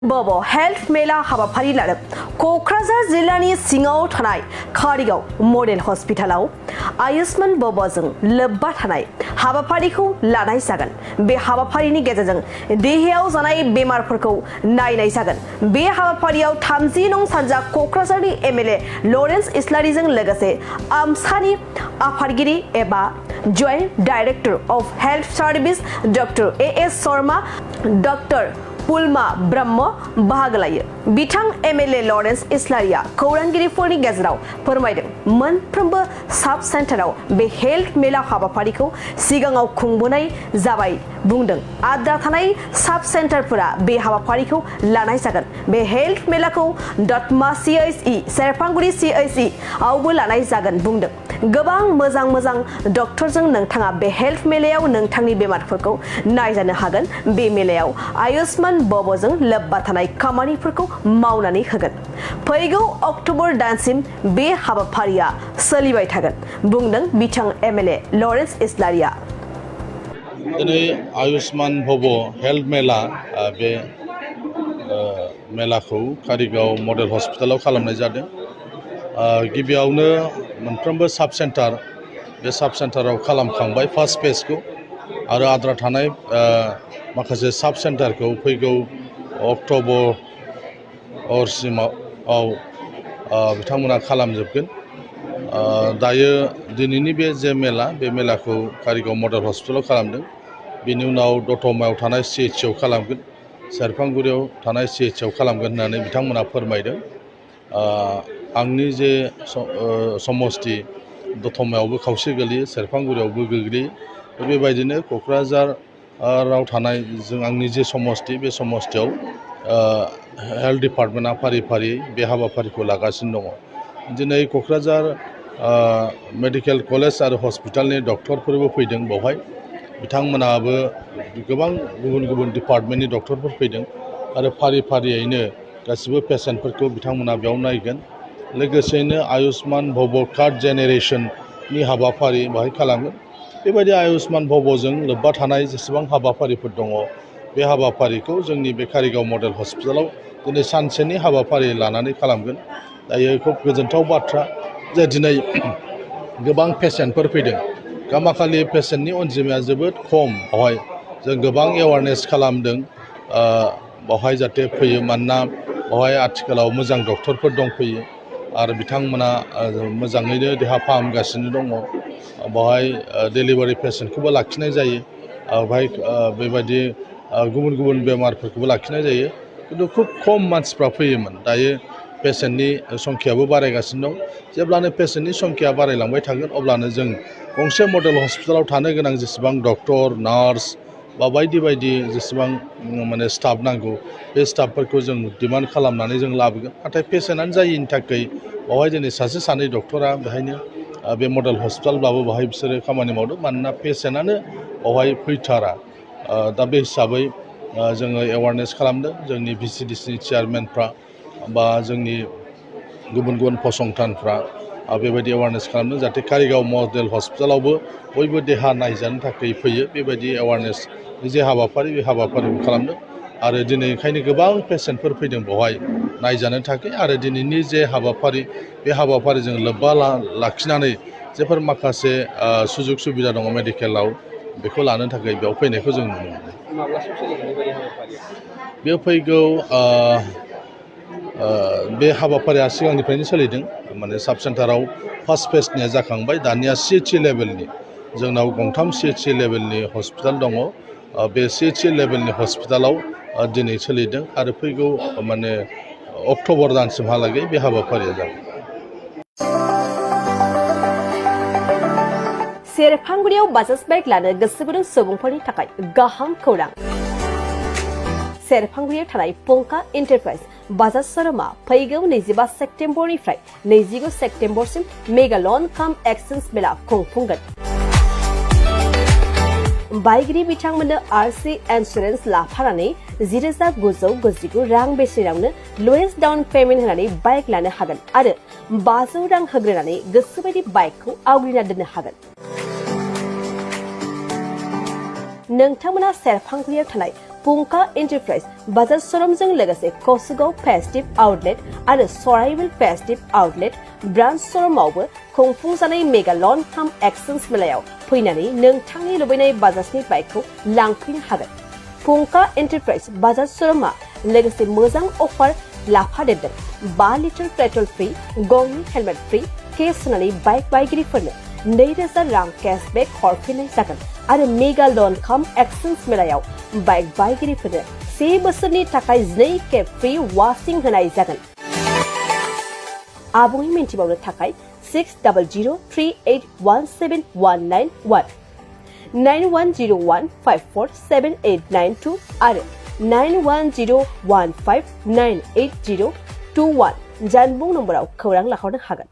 बबो हेल्थ मेला हाबाफारि लादों क'क्राझार जिल्लानि सिङाव थानाय कारिगाव मडेल हस्पिटालाव आयुष्मान बब'जों लोब्बा थानाय हाबाफारिखौ लानाय जागोन। बे हाबाफारिनि गेजेरजों देहायाव जानाय बेमारफोरखौ नायनाय जागोन। बे हाबाफारियाव 30 नं सानजा क'क्राझारनि एमएलए लरेन्स इस्लारिजों लोगोसे आमसानि आफादगिरि एबा joint director of health service doctor as Sharma doctor पुलमा ब्रह्म बाहागो लायो। बिथां एमएलए लरेन्स इस्लारिया खौरांगिरिफोरनि गेजेराव फोरमायदों मोनफ्रोमबो साब सेन्टाराव बे हेल्थ मेला हाबाफारिखौ सिगाङाव खुंबोनाय जाबाय बुंदों। आद्रा थानाय साब सेन्टारफोरा बे हाबाफारिखौ लानाय जागोन। बे हेल्थ मेलाखौ दतमा सीएचसी सेरफांगुरि सीएचसी आवबो लानाय जागोन बुंदों। गोबां मोजां डक्टरजों नोंथाङा बे हेल्थ मेलायाव नोंथांनि बेमारफोरखौ नायजानो हागोन। बे मेलायाव आयुष्मान बब'जों लोब्बा थानाय खामानिफोरखौ मावनानै होगोन। फैगौ अक्ट'बर दानसिम बे हाबाफारिया सोलिबाय थागोन बुंदों बिथां एमएलए लरेन्स इस्लारिया। दिनै आयुष्मान भब हेल्थ मेला बे मेलाखौ कारिगाव मडेल हस्पिटालाव खालामनाय जादों। गिबियावनो मोनफ्रोमबो साब सेन्टार बे साब सेन्टाराव खालामखांबाय फार्स्ट फेजखौ आरो आद्रा थानाय माखासे साब सेन्टारखौ फैगौ अक्ट'बरसिमाव बिथांमोना खालामजोबगोन। दायो दिनैनि बे जे मेला बे मेलाखौ कारिगाव मडेल हस्पिटालाव खालामदों। बेनि उनाव दतमायाव थानाय सीएचसिआव खालामगोन, सेरफांगुरियाव थानाय सीएचसिआव खालामगोन होननानै बिथांमोना फोरमायदों। आंनि जे समस्ति दतमायावबो खावसे गोग्लैयो, सेरफांगुरियावबो गोग्लैयो। बेबायदिनो क'क्राझाराव थानाय आंनि जे समस्ति बे समस्तियाव हेल्थ डिपार्टमेन्टआ फारि फारि बे हाबाफारिखौ लागासिनो दङ। दिनै क'क्राझार मेडिकेल कलेज आरो हस्पिटालनि डक्टरफोरबो फैदों बेवहाय। बिथांमोनाबो गोबां गुबुन डिपार्टमेन्टनि डक्टरफोर फैदों आरो फारि फारियैनो गासिबो पेसेन्टफोरखौ बिथांमोना बेयाव नायगोन। लोगोसेनो आयुष्मान भब कार्ड जेनेरेसननि हाबाफारि बाहाय खालामगोन। बेबायदि आयुष्मान भबजों लोब्बा थानाय जेसेबां हाबाफारिफोर दङ बे हाबाफारिखौ जोंनि बे कारिगाव मडेल हस्पिटालाव दिनै सानसेनि हाबाफारि लानानै खालामगोन। दायो खुब गोजोनथाव बाथ्रा जे दिनै गोबां पेसेन्टफोर फैदों। गामाखालि पेसेन्टनि अनजिमाया जोबोद खम। बेवहाय जों गोबां एवारनेस खालामदों बेवहाय जाहाथे फैयो, मानोना बेवहाय आथिखालाव मोजां डक्टरफोर दंफैयो आरो बिथांमोना मोजाङैनो देहा फाहामगासिनो दङ। बेवहाय डेलिभारि पेसेन्टखौबो लाखिनाय जायो, बेवहाय बेबायदि गुबुन बेमारफोरखौबो लाखिनाय जायो। खिन्थु खुब खम मानसिफ्रा फैयोमोन। दायो पेसेन्टनि संख्याबो बारायगासिनो दं। जेब्लानो पेसेन्टनि संख्या बारायलांबाय थागोन अब्लानो जों गंसे मडेल हस्पिटालाव थानो गोनां जेसेबां डक्टर, नार्स बा बायदि जेसेबां माने स्टाफ नांगौ बे स्टाफफोरखौ जों डिमान्ड खालामनानै जों लाबोगोन। नाथाय पेसेन्टआनो जायिनि थाखाय बेवहाय दिनै सासे सानै डक्टरा बेहायनो बे मडेल हस्पिटालब्लाबो बेवहाय बिसोरो खामानि मावदों, मानोना पेसेन्टआनो बेवहाय फैथारा। दा बे हिसाबै जोङो एवारनेस खालामदों। जोंनि भिसिडिसिनि चेयारमेनफ्रा बा जोंनि गुबुन फसंथानफ्रा बेबायदि एवारनेस खालामदों जाहाथे कारिगाव मडेल हस्पिटालावबो बयबो देहा नायजानो थाखाय फैयो। बेबायदि एवारनेसनि जे हाबाफारि बे हाबाफारिखौ खालामदों आरो दिनै ओंखायनो गोबां पेसेन्टफोर फैदों बेवहाय नायजानो थाखाय। आरो दिनैनि जे हाबाफारि बे हाबाफारिजों लोब्बा लाखिनानै जेफोर माखासे सुजुग सुबिदा दङ मेडिकेलाव बेखौ लानो थाखाय बेयाव फैनायखौ जों नुनो मोनो। बेयाव फैगौ बे हाबाफारिया सिगांनिफ्रायनो सोलिदों। माने साब सेन्टाराव फार्स्ट फेजनिया जाखांबाय। दानिया सीएचसि लेभेलनि जोंनाव गंथाम सीएचसि लेभेलनि हस्पिटाल दङ। बे सीएचसि लेभेलनि हस्पिटालाव दिनै सोलिदों आरो फैगौ माने अक्ट'बर दानसिमहालागै बे हाबाफारिया जागोन। सेरफांगुरियाव बाजाज बाइक लानो गोसो गुदुं सुबुंफोरनि थाखाय गाहाम खौरां। सेरफांगुरियाव थानाय पंका एन्टारप्राइज बाजाज शोरूमआ फैगौ 25 सेप्तेम्बरनिफ्राय 29 सेप्तेम्बरसिम मेगा लन काम एक्सचेन्ज मेला खुंफुंगोन। बाइगिरि बिथांमोननो आरसि इन्सुरेन्स लाफानानै 10,999 रां बेसेनावनो लवेस्ट डाउन पेमेन्ट होनानै बाइक लानो हागोन आरो 500 रां होग्रोनानै गोसोबायदि बाइकखौ आवग्रिना दोननो हागोन। नोंथांमोना सेरफांगुरियाव थानाय पुंखा एन्टारप्राइज बाजार शोरूमजों लोगोसे कसिगाव फेस्टिव आउटलेट आरो सराइबिल फेस्टिव आउटलेट ब्रान्च शोरूमावबो खुंफुंजानाय मेगा लन काम एक्सचेन्ज मेलायाव फैनानै नोंथांनि लुबैनाय बाजाजनि बाइकखौ लांफैनो हागोन। पुंखा एन्टारप्राइज बाजार शोरूमा लोगोसे मोजां अफार लाफादेरदों 5 लिटार पेट्रल फ्री, गंनि हेलमेट फ्री, केस होनानै बाइक बायगिरिफोरनो 2000 रां केशबेक हरफिननाय जागोन आरो मेगा लन काम एक्सचेन्ज मेलायाव बाइक बायगिरिफोरनो 1 बोसोरनि थाखाय 2 खेब फ्री वाशिं होनाय जागोन। आबुङै मिन्थिबावनो थाखाय 6003817191 9101547892 आरो 9101598021 जानबुं नम्बराव खौरां लाहरनो हागोन।